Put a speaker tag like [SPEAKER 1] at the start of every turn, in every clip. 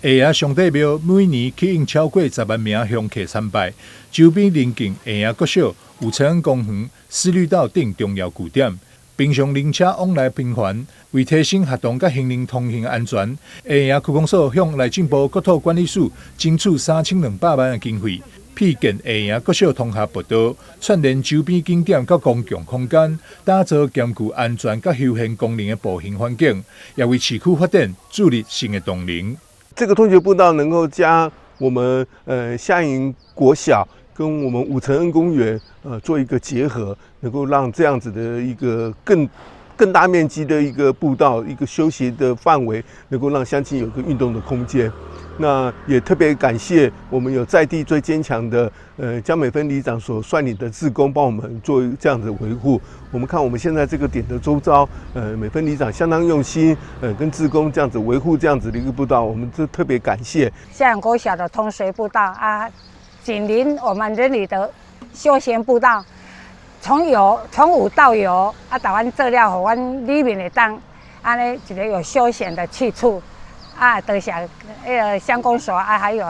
[SPEAKER 1] 下營上帝廟每年吸引超過10萬名香客參拜，周邊鄰近下營國小、五承恩公園、四綠道等重要據點，平常人車往來頻繁，為提升學童佮行人通行安全，下營區公所向內政部國土管理署爭取3200萬的經費，闢建下營國小通學步道，串聯周邊景點佮公共空間，打造兼具安全佮休閒功能的步行環境，也為市區發展注入新的動能。
[SPEAKER 2] 這個通學步道能夠將我們下營國小跟我們五承恩公園做一個結合，能夠讓這樣子的一個更大面積的一個步道，一個休閒的範圍，能夠讓鄉親有個運動的空間。那也特別感謝我們有在地最堅強的江美芬里長所率領的志工，幫我們做這樣子維護。我們看我們現在這個點的周遭，美芬里長相當用心，跟志工這樣子維護這樣子的一個步道，我們這特別感謝。
[SPEAKER 3] 下營國小的通學步道啊，緊鄰我們這裡的休閒步道，從無到有啊，台灣做了，予阮里民會當按呢一個有休閒的去處。啊，多謝彼個鄉公所啊，還有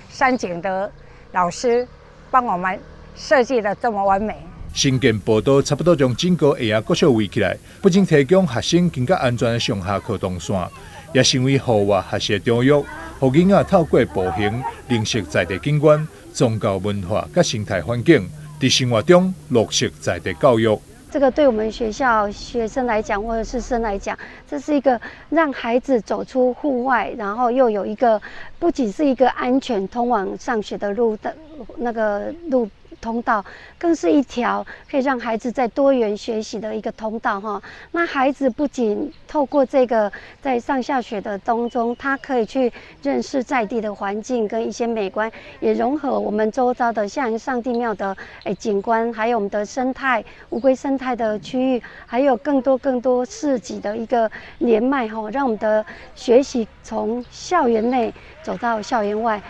[SPEAKER 3] 山景的老師幫我們設計得這麼完美。
[SPEAKER 1] 新建步道差不多將整個下營國小圍起來，不僅提供學生更加安全的上下課動線，也成為戶外學習的場域，予囡仔透過步行認識在地景觀、宗教文化佮生態環境，佇生活中落實在地教育。
[SPEAKER 4] 這個對我們學校學生來講，或者師生來講，這是一個讓孩子走出戶外，然後又有一個不僅是一個安全通往上學的路的那個路通道，更是一條可以讓孩子在多元學習的一個通道哈。那孩子不僅透過這個在上下學的當中，他可以去認識在地的環境跟一些美觀，也融合我們周遭的像上帝廟的景觀，還有我們的生態烏龜生態的區域，還有更多更多市集的一個連脈哈，讓我們的學習從校園內走到校園外。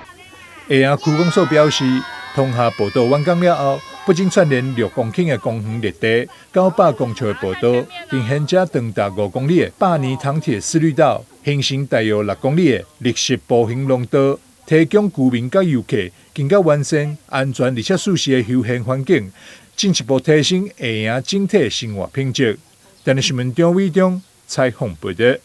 [SPEAKER 1] 下營區公所表示，通學步道完工了後，不僅串聯6公頃的公園綠地、900公尺的步道，並沿遮長達5公里的百年糖鐵四綠道，形成大約6公里的綠色步行廊道，提供居民佮遊客更加完善、安全而且舒適的休閒環境，進一步提升下營整體生活品質。電視新聞張偉中採訪報道。